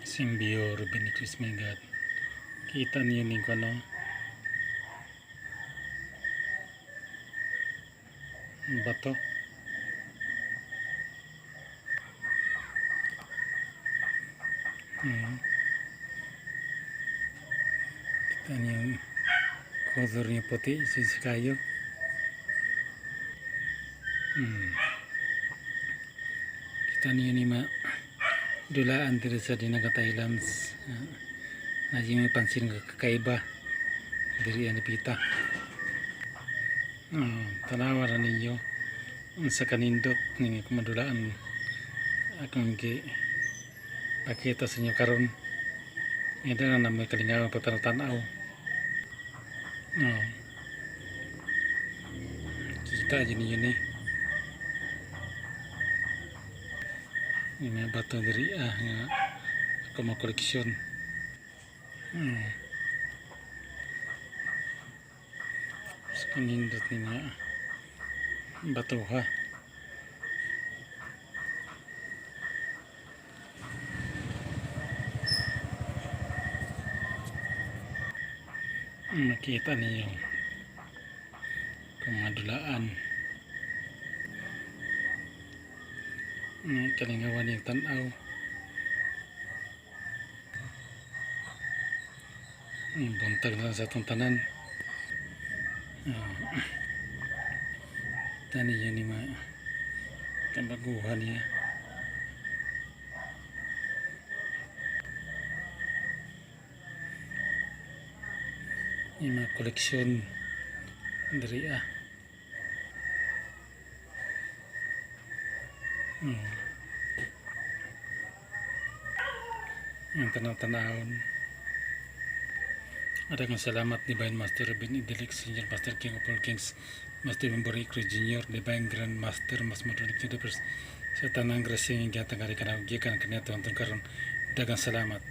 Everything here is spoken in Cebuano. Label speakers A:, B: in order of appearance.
A: Simbio Ruben Chris, my God. Kita niyo ning ano? Bato. Kita niyo yung color niya, puti, si kayo. Kita niyo ni ma dulaan diri sa Dinagat Islands. Na yung may pansin nga kakaiba diri ang pita. Tanawa na ninyo unsa kanindot ning madulaan akong gi pakita sa inyo karon. Ito na may kalingawan pagtanaw-tanaw. Oh. Kita dyan ninyo ni. Yung mga bato diri nga ako mga koleksyon. Sa kanindot ni mga bato ha. Makita ninyo kung mga dulaan. Kalingawan yung tanaw. Buntag na sa itong tanan. Tani yan ni mga kabaguhan niya. Yung mga koleksyon diri ah. Yung tanaw-tanawon. Daghang salamat, Divine Master Ruben Idilix Senior, Master King of all Kings, Master Bimbory Cruz Jr., Divine Grand Master, Mas Madulik Universe, sa tanang grasya nga gihatag ari kanaw gikan kaniadto hantod karon. Daghang salamat.